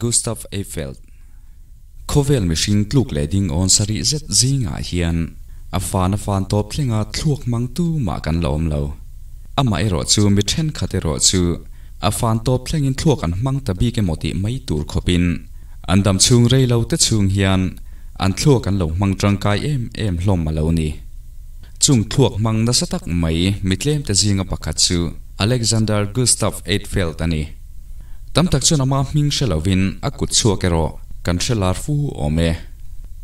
Gustav Eiffel. Khawvel mihring tluk leh ding awn sarih zet zingah hian a fan a fan tawp thlenga thluak hmang tu mah kan la awm lo. Amaherawh chu mi thenkhat erawh chu a fan tawp thlengin thluak an hmang ta bik emaw tih mai tur khawpin an dam chhung rei lo te chhung hian an thluak an lo hmang tangkai em em hlawm a lo ni. Chung thluak hmang nasa tak mai mi tlem te zinga pakhat chu Alexander Gustav Eiffel a ni. Tam tak chuan ama hming hre lovin a kut chhuak erawh kan hre lar fu awm e.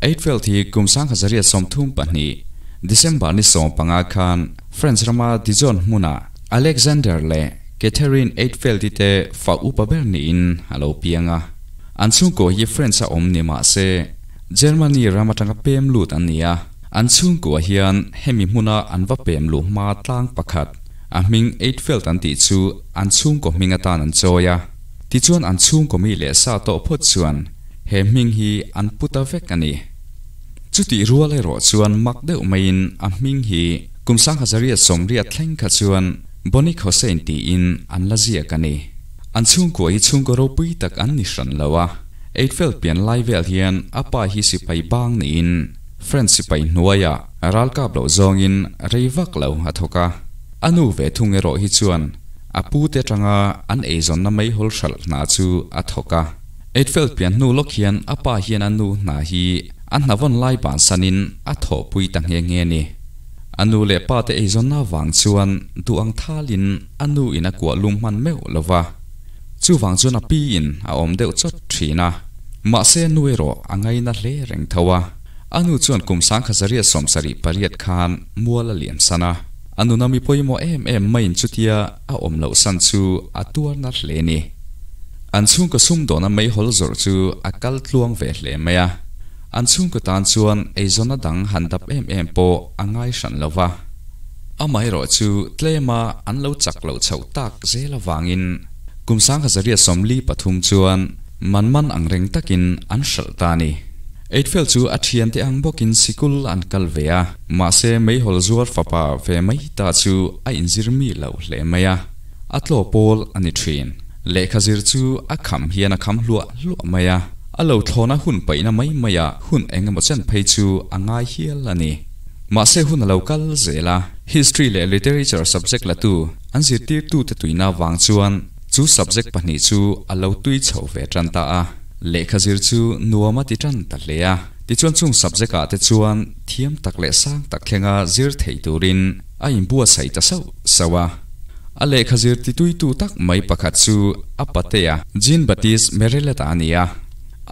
Eiffel hi kum 1932 December ni 15 khan France rama Dijon hmuna Alexander leh Catherine Eiffel te fa upa ber niin a lo piang a. An chhungkaw hi France a awm ni mah se Germany ram atanga pem lut an ni a. An chhungkaw hian hemi hmuna an va pem luh hma tlang pakhat a hming Eiffel an tih chu an chhungkaw hming atan an chawi a. Tichuan an chhungkaw mi leh sa tawh phawt chuan he hming hi an puta vek a ni. Chutih rual erawh chuan mak deuh maiin a hming hi kum 1980 thleng kha chuan Bonik Hossain tiin an la ziak a ni. An chhungkaw hi chhungkaw ropui tak an ni hran lo a. Eiffel pian lai vel hian a pa hi sipai bang niin French sipai hnuaia ral kap lo zawngin rei vak lo a thawk a. A nu ve thung erawh hi chuan a pu te tanga an eizawn na mai hol hral hna chu a thawk a. Eiffel pian hnu lawk hian a pa hian a nu hna hi an hna vawn lai ban sanin a thawh pui ta nge nge ni. A nu leh pa te eizawn na wang chuan du ang thalin a nu in a kuah lum hman meuh lova. Chu wang chuan a pi in a awm deuh chawt thin a. Mahse nu erawh a ngai na hle reng tho a. A nu chuan kum 1978 khan mual a liam sana. A nuna mi pawimawh em em maiin chutia a awm loh san chu a tuar na hle ni. An chhungkaw sum dawna mei hawl zawrh chu a kal tluang ve hle mai a. An chhungkaw tan chuan eizawn a dang han dap em em pawh a ngai hran lova. Amaherawh chu tlema an lo chak loh chhoh tak zel awangin kum 1943 chuan man man ang reng takin an hralh ta ni. Eiffel chu a thian te ang bawkin sikul an kal ve a. Mahse mei hawl zuar fapa ve mai ta chu a inzir mi lo hle mai a. A tlaw pawl a ni thin. Lehkha zir chu a kham hian a kham hluah hluah mai a. A lo thlawna hun paihna mai mai a hun engemaw chen phei chu a ngai hial a ni. Mahse hun a lo kal zel a. History leh literature subject la tu an zirtir tu te tuina wang chuan chu subject pahnih chu a lo tui chho ve tan ta a. Lehkha zir chu nuama ti tan ta hle a. Tichuan chung subject ah te chuan thiam tak leh sang tak thlenga zir thei turin a inbua sai ta sau sau a. A lehkha zir ti tui tu tak mai pakhat chu a patea Jean Baptiste Merellet a ni a.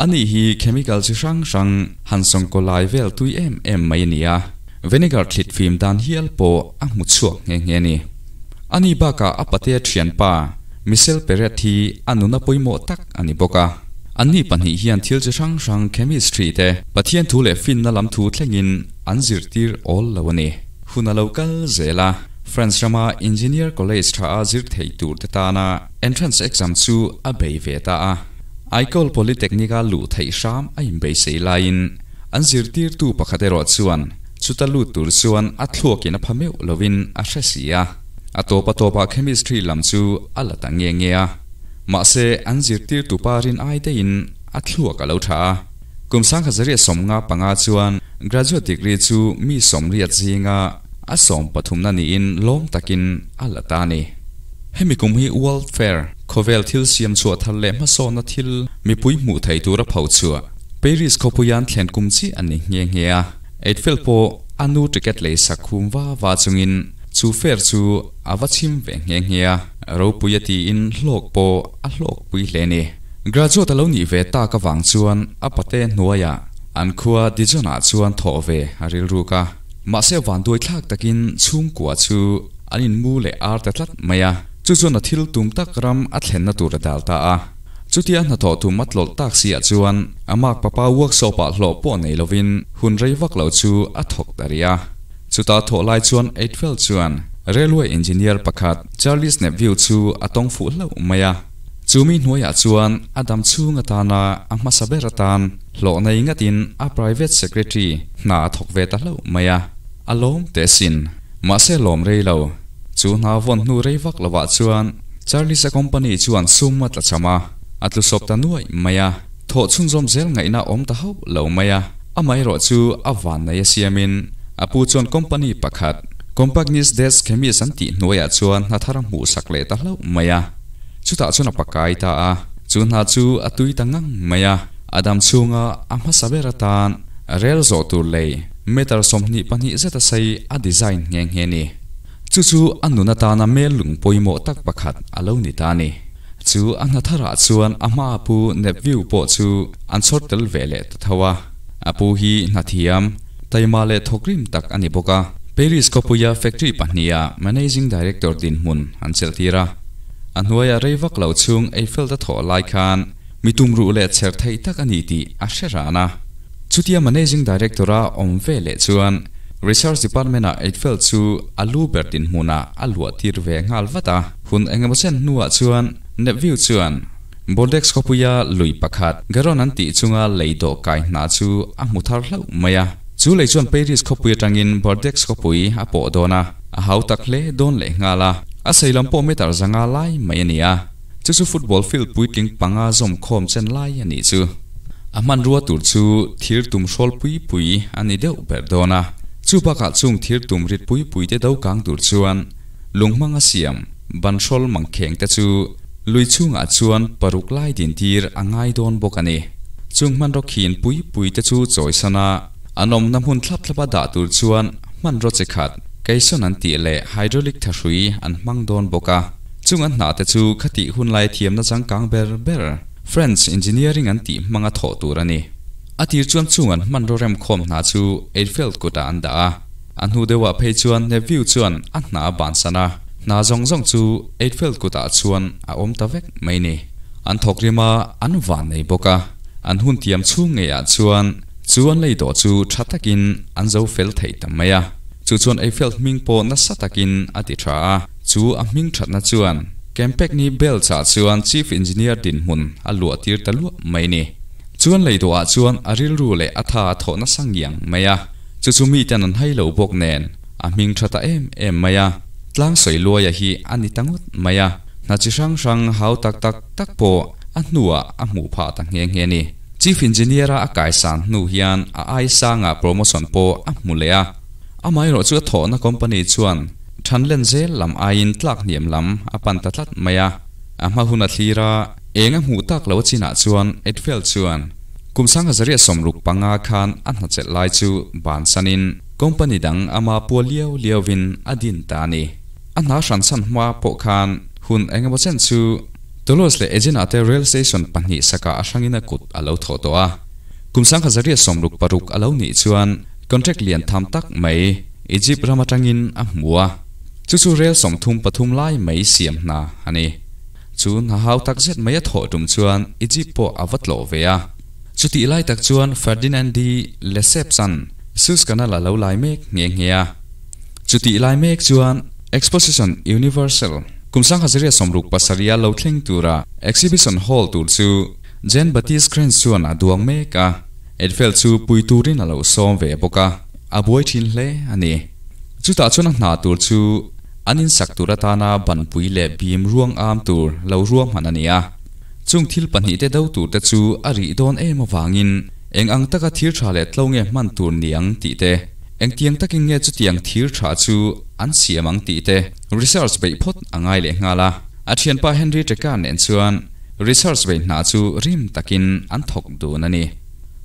Ani hi chemical chi hrang hrang han sawng kaw lai vel tui em em mai a ni a. Vinegar thlit fim dan hial pawh a hmu chhuak nghe nghe ni. Ani bakah a patea thian pa Michel Perret hi a nuna pawimawh tak a ni bawk a. Anni pahnih hian thil chi hrang hrang chemistry te Pathian thu leh fin na lam thu thlengin an zirtir awl lo a ni. Hun a lo kal zel a. France rama Engineer College tha a zir thei tur te tana entrance exam chu a bei ve ta a. École Polytechnique a lu thei hram a inbeisei laiin an zirtir tu pakhat erawh chuan chuta lut tur chuan a thluakin a pha meuh lovin a hre si a. A tawpa tawpa chemistry lam chu a la ta nge nge a. Mahse an zirtir tu parin ai te in a thluak a lo tha a. Kum 1955 chuan graduate degree chu mi 80 zinga a 13 na niin lawm takin a la ta ni. Hemi kum hi World Fair khawvel thil siam chhuah thar leh hmasawn na thil mipui hmuh thei tur a pho chhuah. Paris khawpuian thlen kum chi an ni nge nge a. Eiffel pawh a nu ticket lei sak khum va va chungin chu fair chu a va chim ve nge nge a. Ropui a tiin hlawk pawh a hlawk pui hle ni. Graduate a lo ni ve tak awang chuan a pate hnuaia an khua Dijon ah chuan thawh ve a ril ruk a. Mahse van duai thlak takin chhungkua chu an in mu leh ar ta tlat mai a. Chu chuan a thil tum tak ram a thlen na tur a dal ta a. Chutia hna thawh tum a tlawlh tak si ah chuan a mak papa workshop ah hlawh pawh nei lovin hun rei vak lo chu a thawk ta ri a. Chuta thawh lai chuan Eiffel chuan railway engineer pakhat Charles Nepveu chu a tawng fuh hlauh mai a. Chu mi hnuaiah chuan a dam chhung atana a hmasa ber atan hlawh nei ngatin a private secretary hna a thawk ve ta hlauh mai a. A lawm te sin. Mahse lawm rei lo. Chu hna vawn hnu rei vak lovah chuan Charles a company chuan sum a tla cham a. A tlu sawp ta nuaih mai a, thawh chhunzawm zel ngaihna awm ta hauh lo mai a. Amaherawhchu a vannei a siamin a pu chuan company pakhat, Compagnies des Chemies an tih hnuaiah chuan hna thar a hmuhsak leh ta hlauh mai a. Chutah chuan a pakai ta a, chu hna chu a tui ta ngang mai a. A dam chhunga a hmasa ber atan rel zawh tur lei meter 22 zeta sei a design nghe nghe ni. Chu chu a nun atana mel lung pawimawh tak pakhat a lo ni ta a ni. Chu a hna tharah chuan a hma a pu Nepview pawh chu an chhawr tel ve leh ta tho a. A pu hi hnathiam, taima leh thawkrim tak a ni bawk a. Paris khawpuia factory pahniha managing director dinhmun an chelhtir a. A hnuaia rei vak lo chhung Eiffel ta thawh lai khan mi tumruh leh chher theih tak a ni tih a hre ran a. Chutia managing director a awm ve leh chuan research department ah Eiffel chu a lu ber dinhmunah a luah tir ve nghal vat a. Hun engemaw chen hnuah chuan Nepview chuan Bordeaux khawpuia lui pakhat Garonne an tih chunga lei dawh kai hna chu a hmu thar hlauh mai a. Chu lei chuan Paris khawpui atangin Bordeaux khawpui a pawh dawn a, a hau tak hle dawn leh nghal a. A sei lam pawh meter zanga lai mai a ni a, chu chu football field puitling panga zawm khawm chen lai a nih chu. A hmanrua tur chu thir tum hrawl pui pui a ni deuh ber dawn a, chu bakah chung thir tum rit pui pui te do kang tur chuan lung hmanga siam ban hrawl mangkheng te chu lui chhungah chuan paruk lai din tir a ngai dawn bawk a ni. Chung hmanraw khin pui pui te chu chawisan a, an awmna hmun thlap thlapa dah tur chuan hmanraw chi khat, Caisson an tih leh hydraulic thahrui an hmang dawn bawk a. Chung an hna te chu khatih hun lai thiamna changkang ber ber, French engineering an tih hmanga thawh tur a ni. A tir chuan chung an hmanraw remkhawm hna chu Eiffel kutah an dah a. A hnu deuhah phei chuan Neville chuan a hna a bansan a, hna zawng zawng chu Eiffel kutah chuan a awm ta vek mai ni. An thawk rim a, an van nei bawk a, an hun tiam chhung ngeiah chuan chu an lei dawh chu tha takin an zo fel thei ta mai a. Chu chuan Eiffel hming pawh nasa takin a ti tha a, chu a hming thatna chuan Campagny Belch ah chuan Chief Engineer dinhmun a luah tir ta luah mai ni. Chuan lei dawhah chuan a rilru leh a tha a thawh nasa ngiang mai a. Chu chu miten an hai lo bawk nen a hming tha ta em em mai a, tlang sawi luaia hi a ni ta ngawt mai a, hna chi hrang hrang hau tak tak tak pawh a hnuah a hmuh phah ta nghe nghe a ni. Chief Engineer a a kaisan hnu hian a ai sanga promotion pawh a hmu leh a, amaherawh chu a thawhna company chuan than len zel lam aiin tlak hniam lam a pan ta tlat mai a, a hma hun a thlir a, eng a hmuh tak lo a chinah chuan Edfield chuan Kum 1965 khan a hnachelh lai chu bansanin company dang ama pua liau liauvin a din ta a ni. A hna hranchhan hma pawh khan hun engemaw chen chu Toulouse leh Agen ah te rail station pahnih sakah a hrangin a kut a lo thawh tawh a. Kum 1966 a lo nih chuan contract lian tham tak mai Egypt ram atangin a hmu a, chu chu rail 33 lai mai siam hna a ni. Chu hna hau tak zet mai a thawh tum chuan Egypt pawh a va tlawh ve a. Chutih lai tak chuan Ferdinand de Lesseps-a'n Suez Canal a lo lai mek nghe nghe a. Chutih lai mek chuan Exposition Universal kum 1967 a lo thleng tura Exhibition Hall tur chu Jean Baptiste Grange chuan a duang mek a. Eiffel chu pui turin a lo sawm ve bawk a, a buai thin hle a ni. Chutah chuan a hna tur chu An insak tur atana banpui leh bim ruang am tur lo ruahman a ni a. Chung thil pahnihte do turte chu a rih dawn em avangin eng ang taka thir tha leh tlo nge hman tur ni ang tih te, engtiang takin nge chutiang thir tha chu an siam ang tih te research beih phawt a ngai leh nghal a. A thianpa Henry Treka nen chuan research beih hna chu rim takin an thawk dun a ni.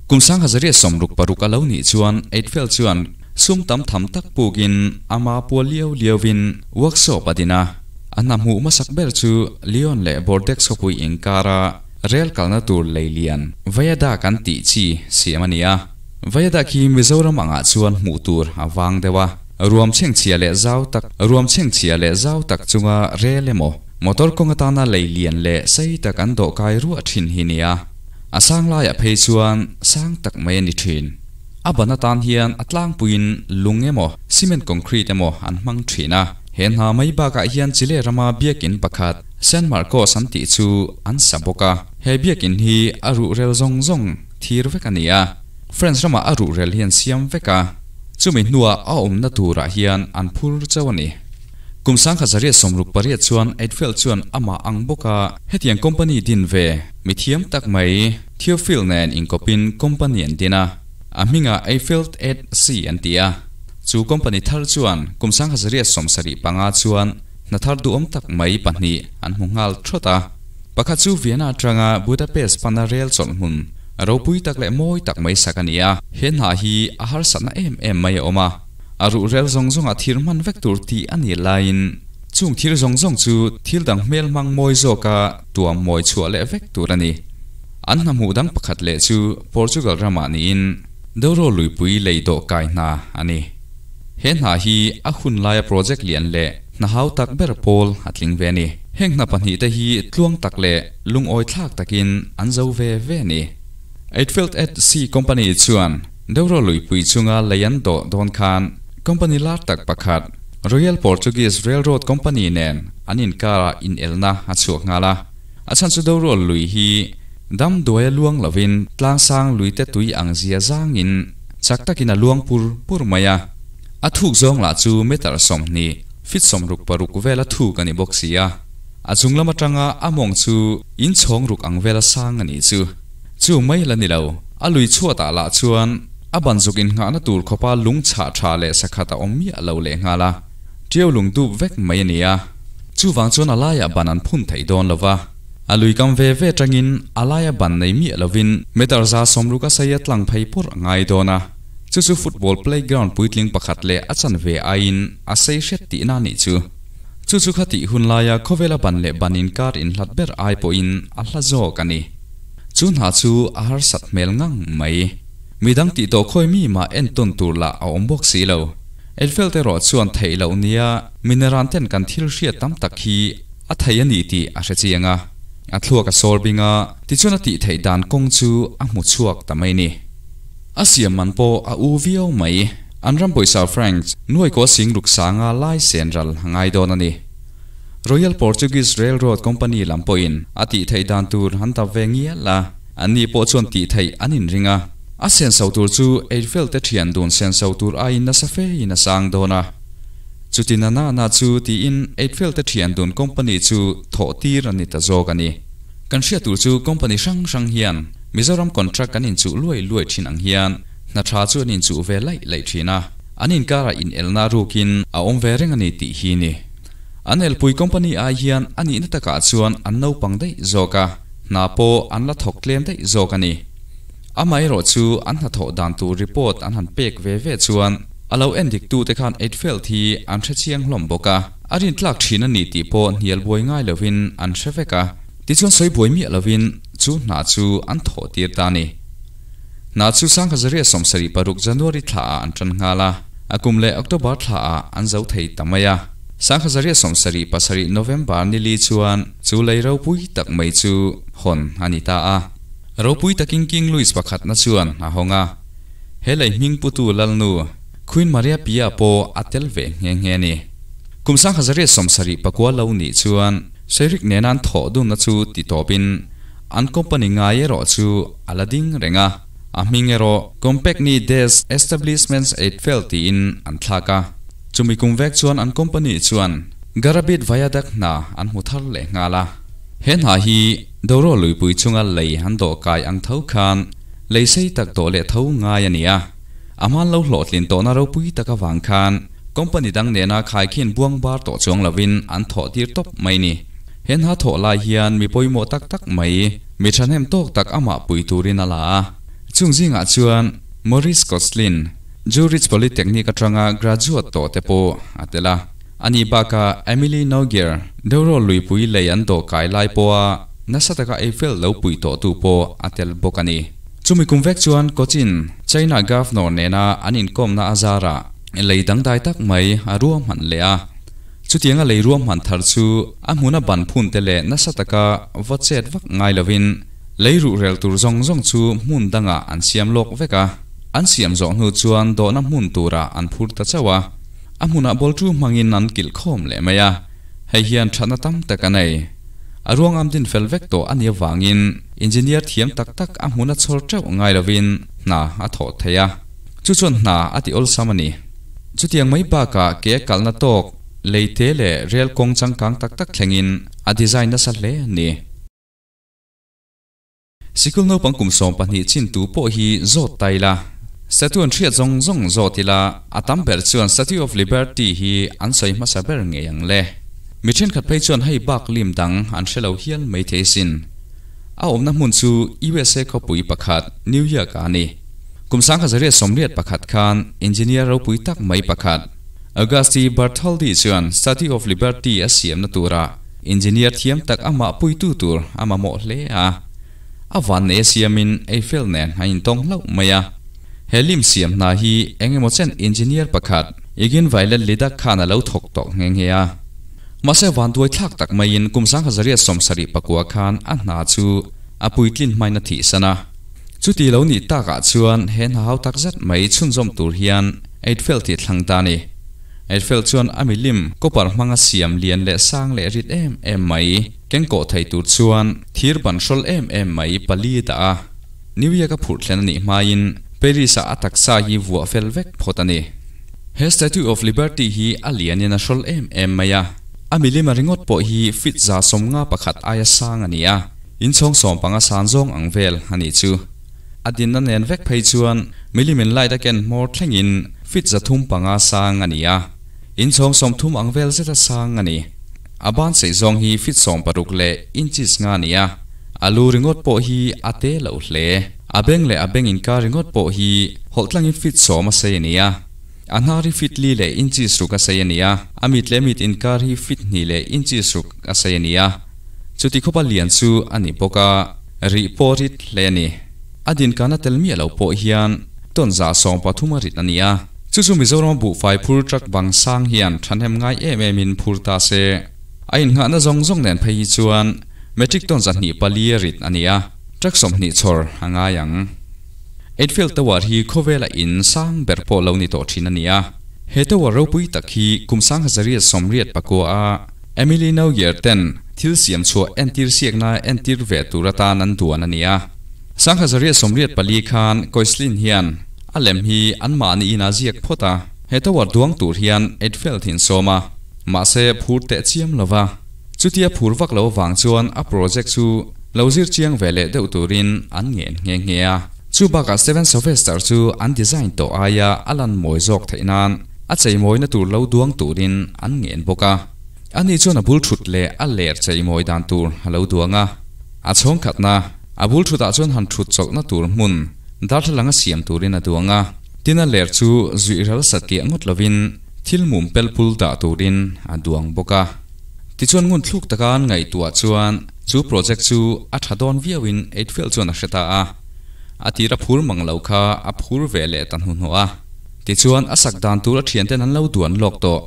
Kum 1966 a lo nih chuan Eiffel chuan Sum tam tham tak pukin ama pual liau liauin workshop a din a. A hna hmuh hmasak ber chu Lyon leh Bordeaux khawpui inkara rel kalna tur lei lian Viaduct an tih chi siam a ni a. Viaduct hi Mizoram angah chuan hmuh tur a vang deuh a, ruam chhengchhia leh zau tak ruam chhengchhia leh zau tak chunga rel emaw motor kawng atana lei lian leh sei tak an dawh kai ruah thin hi nia. A sang laiah phei chuan sang tak mai a ni thin. A ban atan hian a tlangpuiin lung emaw, cement concrete emaw an hmang thin a. He hna mai bakah hian Chile rama biakin pakhat, San Marcos an tih chu an sa bawk a. He biakin hi a ruhrel zawng zawng thir vek a ni a. France ramah a ruhrel hi an siam vek a, chumi hnuah a awmna turah hian an phur chauh a ni. Kum 1868 chuan Eiffel chuan amah ang bawka hetiang company din ve mi thiam tak mai Theophile nen inkawpin company an din a, a hmingah Eiffel et Cie an ti a. Chu company thar chuan kum 1875 chuan hna thar duhawm tak mai pahnih an hmu nghal thawt a. Pakhat chu Vienna atanga Budapest pana rel chawlh hmun ropui tak leh mawi tak mai sak a ni a. He hna hi a harsatna em em mai a awm a, a ruhrel zawng zawngah thir hman vek tur tih a nih laiin chung thir zawng zawng chu thil dang hmel hmang mawi zawka tuam mawi chhuah leh vek tur a ni. An hna hmuh dang pakhat leh chu Portugal ramah niin Douro luipui lei dawh kai hna a ni. He hna hi a hun laia project lian leh hna hau tak ber pawl a tling ve a ni. Heng hna pahnihte hi tluang tak leh lungawi thlak takin an zo ve ve a ni. Eitfield at Sea Company chuan Douro luipui chunga lei an dawh dawn khan company lar tak pakhat Royal Portuguese Railroad Company nen an inkarah inelna a chhuak nghal a. A chhan chu Douro lui hi dam duaia luang lovin tlangsang luite tui ang zia zangin chak takin a luang pur pur mai a. A thuk zawng lah chu meter 20, feet 66 vela thuk a ni bawk si a. A chung lam atanga a mawng chu in chhawng ruk ang vela sang a nih chu. Chu mai la ni lo, a lui chhuatah lah chuan a ban zuk innghahna tur khawpa lung chhah tha leh sakhat a awm miah lo leh nghal a. Ṭiau lung dup vek mai a ni a. Chuvang chuan a laiah ban an phun thei dawn lo va. A lui kam ve ve atangin a laia ban nei miah lovin meter 60 a sei a tlang phei pawrh a ngai dawn a. Chu chu football playground puitling pakhat leh a chanve aiin a sei hret tihna a nih chu. Chu chu kha tih hun laia khawvela ban leh ban inkar inhlat ber ai pawhin a hla zawk a ni. Chu hna chu a harsat hmel ngang mai. Midang tih tawh khawi mi mah entawn tur lah a awm bawk si lo. Elfelt erawh chuan theih loh nia mineran ten kan thil hriat tam tak hi a thei a ni tih a hre chiang a. A thluak a sawr bing a, tichuan a tih theih dan kawng chu a hmu chhuak ta mai ni. A siam man pawh a u viau mai. An ram pawisa francs nuai kaw sing ruk sanga lai sen ral a ngai dawn a ni. Royal Portuguese Railroad Company lam pawhin a tih theih dan tur an dap ve ngial a, anni pawh chuan tih theih an inring a. A senso tur chu Eiffel te thian dun senso tur aiin nasa fein a sang dawn a. Chuti na na na chu tiin Eiffel te thian dun company chu thawh tir a ni ta zawk a ni. Kan hriat tur chu company hrang hrang hian Mizoram contract an inchuh luai luai thin ang hian hna tha chu an inchuh ve laih laih thin a, an inkarah inelna rukin a awm ve reng a ni tih hi ni. An elpui company ai hian a nihna takah chuan an naupang daih zawk a, hna pawh an la thawk tlem daih zawk a ni. Amaherawh chu an hnathawh dan tur report an han pek ve ve chuan a lo en diktute khan Eitfeld hi an hre chiang hlawm bawk a, a rintlak thin a ni tih pawh hnial buai ngai lovin an hre vek a. Tichuan sawi buai miah lovin chu hna chu an thawh tir ta a ni. Hna chu 1976 January thla ah an tan nghal a, a kum leh October thla ah an zo thei ta mai a. 1977 November nili chuan chu lei ropui tak mai chu hawn a ni ta a. Ropui takin King Louis pakhatna chuan a hawng a, he lei hming putu Lalnu Queen Maria Pia pawh a tel ve nghe nghe a ni. Kum 1979 lo nih chuan Seirik nena an thawh dunna chu ti tawpin an company ngai erawh chu a la ding reng a, a hming erawh Compagnie des Establissements Eiffel tiin an thlak a. Chumi kum vek chuan an company chuan Garabit Viaduct hna an hmu thar leh nghal a. He hna hi Douro luipui chunga lei an dawh kai ang tho khan lei sei tak dawh leh tho ngai a ni a, a hman lo hlawhtlin tawhna ropui tak avang khan Company dang nena khaikhin buang bar tawh chuang lovin an thawh tir tawp mai ni. He hna thawh lai hian mi pawimawh tak tak mai, mi thahnem tawk tak amah pui turin a la a. Chung zingah chuan Maurice Koechlin, Zurich Polytechnic atanga graduate tawh te pawh a tel a. Ani bakah Emily Nogier, Douro luipui lei an dawh kai lai pawha nasa taka Eiffel lo pui tawhtu pawh a tel bawk a ni. Chumi kum vek chuan Cochin, China Governor nena an inkawmna a zarah, Lei dangdai tak mai a ruahman leh a. Chutianga lei ruahman thar chu a hmuna ban phun te leh nasa taka va chet vak ngai lovin lei ruhrel tur zawng zawng chu hmun dangah an siam lawk vek a. An siam zawh hnu chuan dawhna hmun turah an phur ta chauh a. A hmunah bawltu hmangin an kilh khawm leh mai a. Hei hian thatna tam tak a nei. A ruangam din fel vek tawh a nih avangin engineer thiam tak tak a hmuna chhawr teuh ngai lovin hna a thawh thei a. Chu chuan hna a ti awlsam a ni. Chutiang mai bakah ke a kalna tawk Lei te leh rel kawng changkang tak tak thlengin a design nasa hle a ni. Sikul naupang kum 12 chin tu pawh hi zawt ta ila, statue an hriat zawng zawng zawt ila, a tam ber chuan Statue of Liberty hi an sawi hmasa ber ngei ang le. Mi thenkhat phei chuan hei bak lim dang an hre lo hial maithei sin. A awmna hmun chu USA khawpui pakhat New York ah a ni. Kum 1981 khan engineer ropui tak mai pakhat Auguste Bartholdi chuan Statue of Liberty a siamna tura engineer thiam tak amah puitu tur a mamawh hle a. A van nei a siamin Eiffel nen a intawng hlauh mai a. He lim siam hna hi eng emaw chen engineer pakhat Eugene Violet Lidak khan a lo thawk tawh nghe nghe a. Mahse vanduai thlak tak maiin kum 1979 khan a hna chu a puitlin hmain a thihsan a. Chuti lo nih takah chuan he hna hau tak zet mai chhunzawm tur hian Eiffel tih thlang ta a ni. Eiffel chuan a milim copper hmanga siam lian leh sang leh rit em em mai kengkawh thei tur chuan thir ban hrawl em em mai pali a dah a. New York a phurh thlen a nih hmain Paris-ah a taksa hi vuah fel vek phawt a ni. He Statue of Liberty hi a lianin a hrawl em em mai a, a milim a ringawt pawh hi feet 51 aia sang a ni a, inchhawng 15 san zawng ang vel a nih chu. A dinna nen vek phei chuan milimin light a ken hmawr thlengin feet 305 sang a ni a, inchhawng 30 ang vel zeta sang a ni. A ban sei zawng hi feet 16 leh inches nga a ni a, a lu ringawt pawh hi a te loh hle. A beng leh a beng inkar ringawt pawh hi hawlh tlangin feet 10 a sei a ni a, a hnar hi feet li leh inches ruk a sei a ni a, a mit leh mit inkar hi feet hnih leh inches ruk a sei a ni a. Chuti khawpa lian chu a ni bawk a, rih pawh rit hle a ni. A dinkana tel miah lo pawh hian tawn 13% a rit a ni a. Chu chu Mizoram buhfai phur truck bang sang hian thahnem ngai em emin phur ta se. A innghahna zawng zawng nen phei hi chuan metric ton 204 a rit a ni a, truck 20 chhawr a ngai ang. Eiffel Tower hi khawvela in sang ber pawh lo ni tawh thin a ni a. He tower ropui tak hi kum 1989 a Emily Neugier ten thil siam chhuah entir siakna entir ve tur atan an duan a ni a. 1984 khan Koechlin hian a lem hi anmahni ina ziak phawt a, he tower duang tur hian Eiffel thin sawm a, mahse phur teh chiam lo va. Chutia phur vak lo avang chuan a project chu lo zir chiang ve leh deuh turin an ngen nghe nghe a. Chu bakah Steven Sylvester chu an design tawh aia a lan mawi zawk theih nan a cheimawina tur lo duang turin an ngen bawk a. Ani chuan a bul thut leh a ler cheimawi dan tur a lo duang a. A chhawng khatna, a bul thutah chuan han thut chawlhna tur hmun darthlalang a siam turin a duang a. Tin a ler chu zuih ral satliah ngawt lovin thil mum pel pul dah turin a duang bawk a. Tichuan ngun thluk taka an ngaihtuah chuan chu project chu a tha dawn viauin Eiffel chuan a hre ta a. A tir a phur mang lo kha a phur ve leh ta hnuhnawh a. Tichuan a sak dan tur a thianten an lo duan lawk tawh.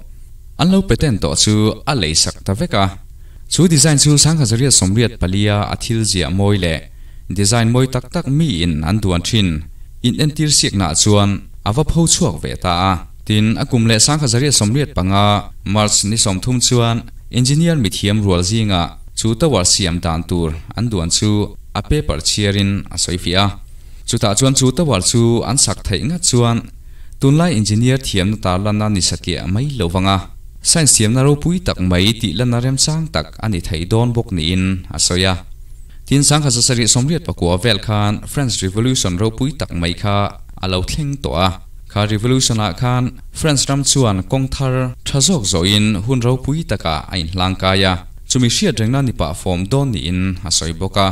An lo patent tawh chu a lei sak ta vek a. Chu design chu 1984 a a thil ziah mawi leh design mawi tak tak miin an duan thin in entir siaknaah chuan a va pho chhuak ve ta a. Tin, a kum leh 1985 March ni 30 chuan engineer mithiam rual zingah chu tower siam dan tur an duan chu a paper chhiarin a sawi fiah a. Chutah chuan chu tower chu an sak theih ngat chuan tunlai engineer thiamna tarlanna ni satliah mai lo vang a, science thiamna ropui tak mai tih lanna remchang tak a ni thei dawn bawk niin a sawi a. Tin, 1789 vel khan French Revolution ropui tak mai kha a lo thleng tawh a. Kha Revolution-ah khan France ram chuan kawng thar tha zawk zawhin hun ropui takah a inhlangkai a, chumi hriat rengna ni pah fawm dawn niin a sawi bawk a.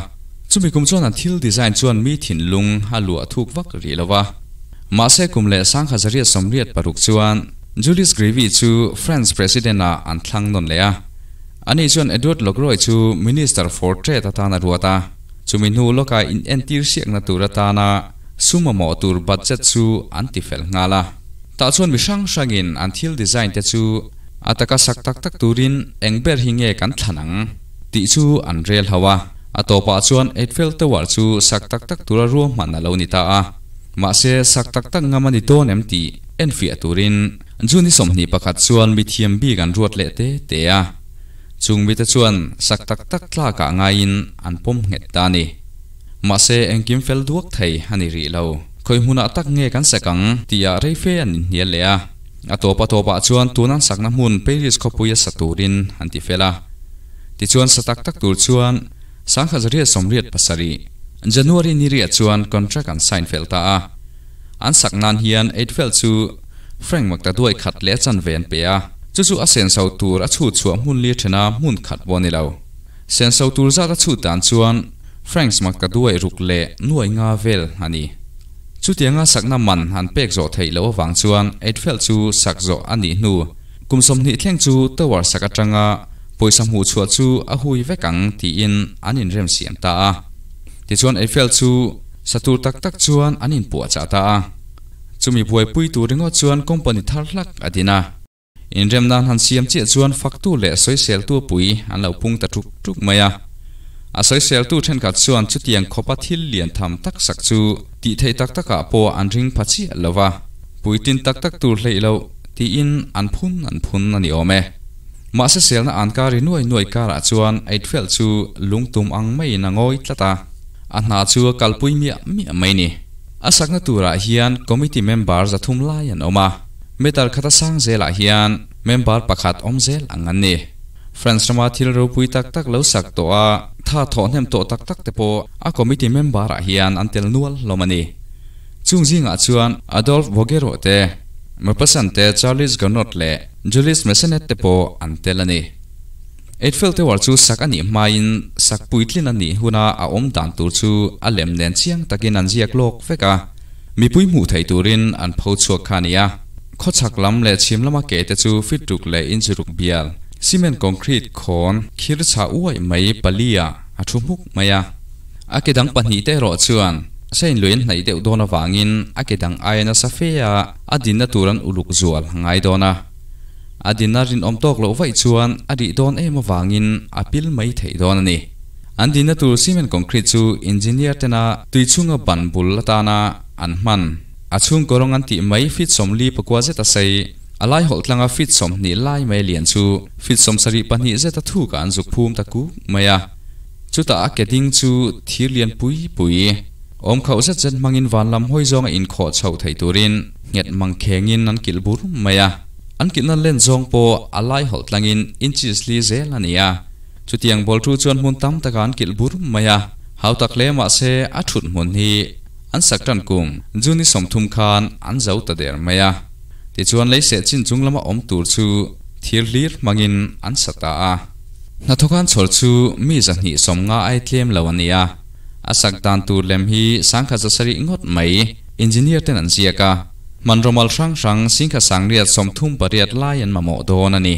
Chumi kum chuan an thil design chuan mi thinlung a luah thuk vak rih lo va. Mahse kum leh 1986 chuan Julius Grevy chu France President-ah an thlang nawn leh a. Ani chuan Edward Lockroy chu Minister for Trade atan a ruat a. Chumi hnu lawka inentir siakna tur atana sum mamawh tur budget chu an ti fel nghal a. Tah chuan mi hrang hrangin an thil design te chu a taka sak tak tak turin eng ber hi nge kan thlan ang tih chu an rel ho a. A tawpah chuan Eiffel Tower chu sak tak tak tura ruahman a lo ni ta a. Mahse, sak tak tak ngam a ni dawn em tih enfiah turin June ni 21 chuan mithiam bik an ruat leh te te a. Chung mite chuan sak tak tak tlakah ngaiin an pawm nghet ta a ni. Mahse, engkim fel duak thei a ni rih lo. Khawi hmunah tak nge kan sak ang tihah reife an inhnial leh a. A tawp a tawpah chuan tun an sakna hmun Paris khawpuia sa turin an ti fel a. Tichuan sa tak tak tur chuan 1987 January ni riah chuan contract an sign fel ta a. An sak nan hian Eiffel chu franc maktaduai khat leh a chanve an pe a. Chu chu a senso tur a chhut chhuah hmun li thena hmun khat pawh a ni lo. Senso tur zat a chhut dan chuan francs maktaduai ruk leh nuai nga vel a ni. Chutianga sakna man an pek zawh theih loh avang chuan Eiffel chu sak zawh a nih hnu kum 20 thleng chu tower sak atanga pawisa hmuh chhuah chu a hui vek ang tiin an inremsiam ta a. Tichuan Eiffel chu sa tur tak tak chuan an inpuahchah ta a. Chumi buaipui tur ringawt chuan company thar hlak a din a. Inrem nan han siam chiah chuan faktu leh sawiseltu pui an lo pung ta tuk tuk mai a. A sawiseltu thenkhat chuan chutiang khawpa thil lian tham tak sak chu tih theih tak takah pawh an ring pha chiah lo va, puitlin tak tak tur hleih loh tiin an phun an phun a ni awm e. Mahse selna an kar ri nuai nuai karah chuan Eiffel chu lungtum ang maiin a ngawi tlat a, a hna chu a kalpui miah miah mai ni. A sakna turah hian committee member 300 lai an awm a. Meter khata sang zelah hian member pakhat awm zel ang an ni. France rama thil ropui tak tak lo sak tawh a, tha thawh hnem tawh tak tak te pawh a committee member ah hian an tel nual hlawm a ni. Chung zingah chuan Adolphe Bouguereau te, Maupassant te, Charles Gounod leh Julius Massenet te pawh an tel a ni. Eiffel Tower chu sak a nih hmain sak puitlin a nih huna a awm dan tur chu a lem nen chiang takin an ziak lawk vek a. Mipui hmuh theih turin an pho chhuak kha a ni a. Khawchhak lam leh chhim lama ke te chu fit ruk leh inch ruk bial, cement concrete khawn khir chhah uaih mai palia a thu hmuk mai a. A ke dang pahnih te erawh chuan sein lui an hnaih deuh dawn avangin a ke dang aia nasa fe a a dinna tur an uluk zual a ngai dawn a. A dinna rinawm tawk loh vaih chuan a rih dawn em avangin a pil mai theih dawn a ni. An dinna tur cement concrete chu engineer tena tui chhunga ban bul atana an hman. A chhung kawrawng an tih mai feet 44 zet a sei, a lai hawlh tlanga feet 20 lai mai lian chu feet 72 zet a thukah an zuk phum ta kuk mai a. Chutah a ke ding chu thir lian pui pui, awm khauh zet zet hmangin van lam hawi zawnga inkhawh chhoh theih turin nghet mang khengin an kilh bur mai a. An kilhna len zawng pawh a lai hawlh tlangin inches li zel a ni a. Chutiang ball thu chuan hmun tam takah an kilh bur mai a, hau tak hle mah se a thut hmun hi an sak tan kum June ni 30 khan an zo ta der mai a. Tichuan lei seh chin chung lama awm tur chu thir hlir hmangin an sa ta a. Hnathawk an chhawr chu mi 250 ai tlem lo a ni a. A sak dan tur lem hi 1700 ngawt mai engineer ten an ziak a, hmanraw mal hrang hrang 1938 lai an mamawh dawn a ni.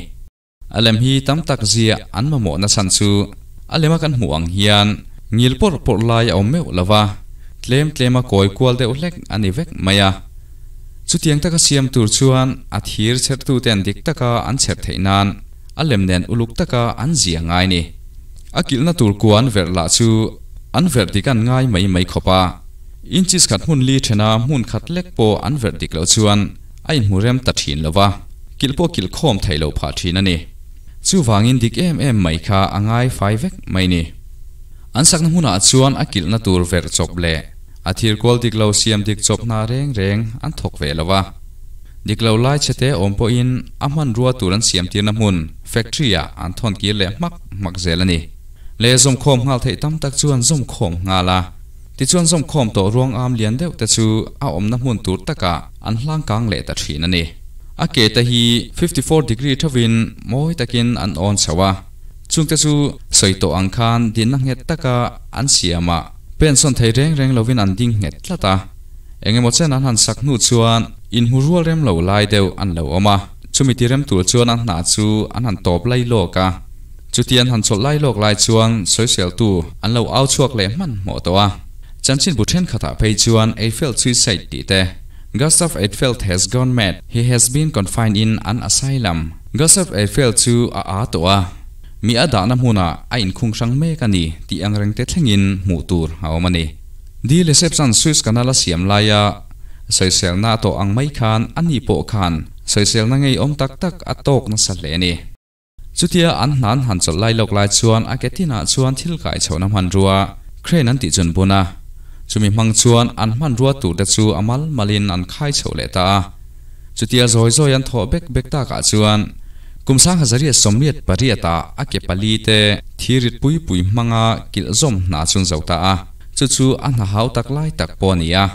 A lem hi tam tak ziah an mamawhna chhan chu a lema kan hmuh ang hian ngil pawrh pawrh lai a awm meuh lo va, tlem tlema kawi kual deuh hlek a ni vek mai a. Chutiang taka siam tur chuan a thir chhertuten dik taka an chher theih nan a lem nen uluk taka an ziah ngai ni. A kilhna tur kua an verh lah chu an verh dik an ngai mai mai khawp a. Inches khat hmun li thena hmun khat lek pawh an verh dik loh chuan a inhmu rem ta thin lo va, kilh pawh kilh khawm theih loh phah thin a ni. Chuvangin dik em em mai kha a ngai fai vek mai ni. An sakna hmunah chuan a kilhna tur verh chawp leh a thir kual dik lo siam dik chawp hna reng reng an thawk ve lo va. Dik lo lai chhete awm pawhin a hmanrua tur an siam tirna hmun, factory, ah an thawn kir leh hmak hmak zel a ni. Leh zawmkhawm nghal theih tam tak chu an zawmkhawm nghal a. Tichuan zawmkhawm tawh ruang am lian deuh te chu a awmna hmun tur takah an hlang kang leh ta thin a ni. A ke te hi 54 degree thovin mawi takin an awn chho a, chungte chu sawi tawh ang khan dinna nghet taka an siam a, pensawn thei reng reng lovin an ding nghet tlat a. Engemaw chen an han sak hnu chuan inhmu rual rem lo lai deuh an lo awm a, chumi ti rem tur chuan an hna chu an han tawp lai lawk a. Chuti an han chawlh lai lawk lai chuan sawiseltu an lo au chhuak leh hmanhmawh tawh a. Chanchin bu thenkhatah phei chuan Eiffel suicide tih te, Gustave Eiffel has gone mad, he has been confined in an asylum. Gustave Eiffel chu a â tawh a, mi a dahna hmunah a inkhung hrang mek a ni tih ang reng te thlengin hmuh tur a awm a ni. De Lesseps an Suez Canal a siam laia sawiselna a tawh ang mai khan ani pawh khan sawiselna ngeiawm tak tak a tawk nasa hle a ni. Chutia an hna an han chawlh lai lawk lai chuan a ke tinah chuan thil kai chhohna hmanrua, crane an tih chun bun a. Chumi hmang chuan an hmanrua tur te chu a mal malin an khai chhoh leh ta a. Chutia zawi zawi an thawh bek bek takah chuan kum 1880 ah a ke pali te thirit pui pui hmanga kilh zawm hna chu an zo ta a, chu chu a hna hau tak lai tak pawh a ni a,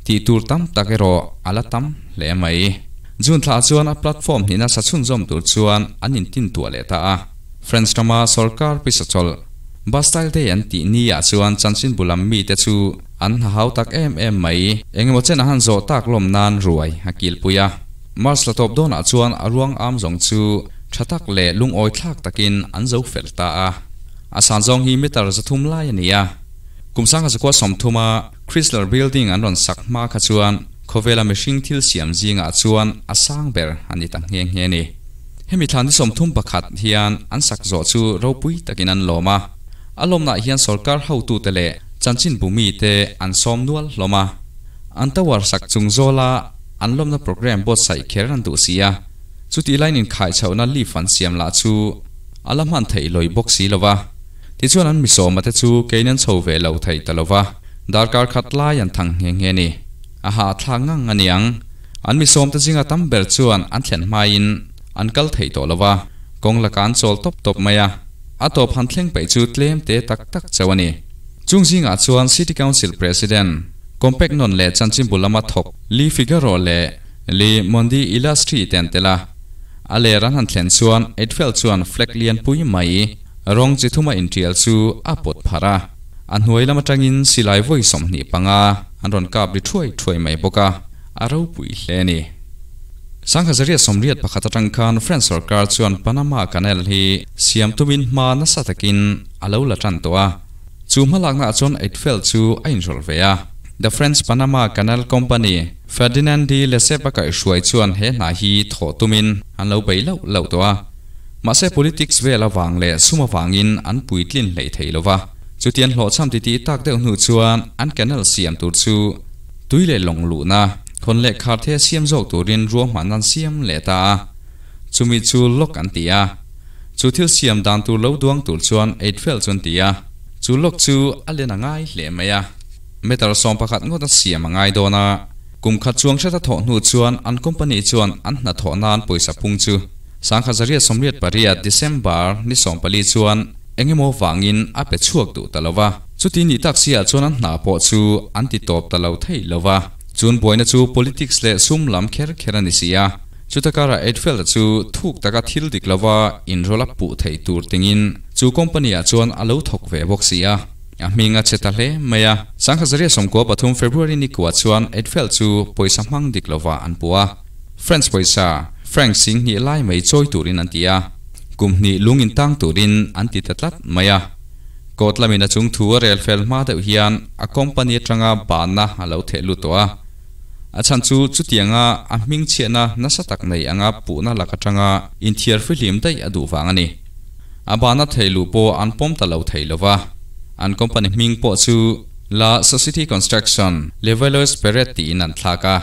tih tur tam tak erawh a la tam hle mai. June thla chuan a platform hnihna sa chhunzawm tur chuan an intintuah leh ta a, French rama sawrkar pisa chawlh Bastille Day an tih ni ah chuan chanchinbu lam mite chu an hna hau tak em em mai. Engemaw chen a han zawh tak lawm nan ruai a kilpui a. Mars la tawp dawnah chuan a ruang am zawng chu tha tak leh lungawi thlak takin an zo fel ta a. A san zawng hi meter 300 lai a ni a. Kum 1930 a Chrysler Building an rawn sak hma kha chuan khawvela mihring thil siam zingah chuan a sang ber a ni ta nghe nghe a ni. Hemi thla ni 31 hian an sak zawh chu ropui takin an lawm a. A lawmnaah hian sawrkar hotute leh chanchinbu mite an sawm nual hlawm a. An tower sak chung zawla an lawmna programme buatsaih kher an duh si a. Chutih laiin inkhaichhohna lift an siam lah chu a la hman theih lawi bawk si lo va. Tichuan an misawma te chu kein an chho ve lo thei ta lo va, darkar khat lai an thang nghe nghe a ni. A hahthlak ngang a niang. An misawmte zinga tam ber chuan an thlen hmain an kal thei tawh lo va, kawng laka an chawl tawp tawp mai a. A tawp han thleng peih chu tlem te tak tak chauh a ni. Chung zingah chuan City Council President, Compact nawn leh chanchinbu lama thawk Le Figaro leh Le Monde Illustre te an tel a. A ler an han thlen chuan Eiffel chuan flag lianpui mai rawng chi thuma intial chu a pawt pharh a. A hnuai lam atangin silai vawi 25 an rawn kap ri thuai thuai mai bawk a. A ropui hle a ni. 1881 atang khan French sorkar chuan Panama Canal hi siam tumin hma nasa takin a lo la tan tawh a. Chu hmalaknaah chuan Eiffel chu a inhrawlh ve a. The French Panama Canal Company, Ferdinand de Lesseps a kaihhruai chuan he hna hi thawh tumin an lo bei lauh lauh tawh a. Mahse politics vel avang leh sum avangin an puitlin hleih thei lo va. Chutian hlawhchham titih tak deuh hnu chuan an canal siam tur chu Tui leh lawng luhna, khawn leh khar the siam zawk turin ruahman an siam leh ta a, chumi chu lock an ti a. Chu thil siam dan tur lo duang tur chuan Eiffel chu an ti a, chu lock chu a len a ngai hle mai a. Meter 11 ngawt a siam a ngai dawn a, kum khat chuang hret a thawh hnu chuan an company chuan an hnathawh nan pawisa phung chu 1988 December ni 14 chuan engemaw vangin a pe chhuak duh ta lo va. Chuti nih tak si ah chuan an hna pawh chu an ti tawp ta lo thei lo va. Chun buaina chu politics leh sum lam kher kher a ni si a. Chuta karah Eiffel-a chu thuk taka thil dik lova inrawlh a puh theih tur tingin chu company ah chuan a lo thawk ve bawk si a. A hming a che ta hle mai a. 1993 February ni kuah chuan Eiffel chu pawisa hmang dik lova an puh a. French pawisa, franc 2000 lai mai chawi turin an ti a. Kum hnih lung intang turin an ti ta tlat mai a. Court lamin a chung thu a rel fel hma deuh hian a company atanga banna a lo theh lut tawh a. A chhan chu chutianga a hming chhiahna nasa tak nei anga puhna lak atanga inthiar fihlim daih a duh vang a ni. A banna thei luh pawh an pawm ta lo thei lo va. An company hming pawh chu La Society Construction Levallois Perret tiin an thlak a.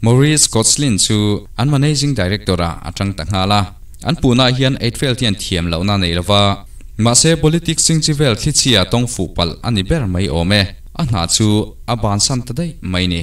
Maurice Koechlin chu an managing director-ah a tang ta nghal a. An puhnaah hian Eiffel hian thiam lohna a nei lo va. Mahse politics chingchi vel thlichhia tawng fuh palh a ni ber mai awm e. A hna chu a bansan ta daih mai ni.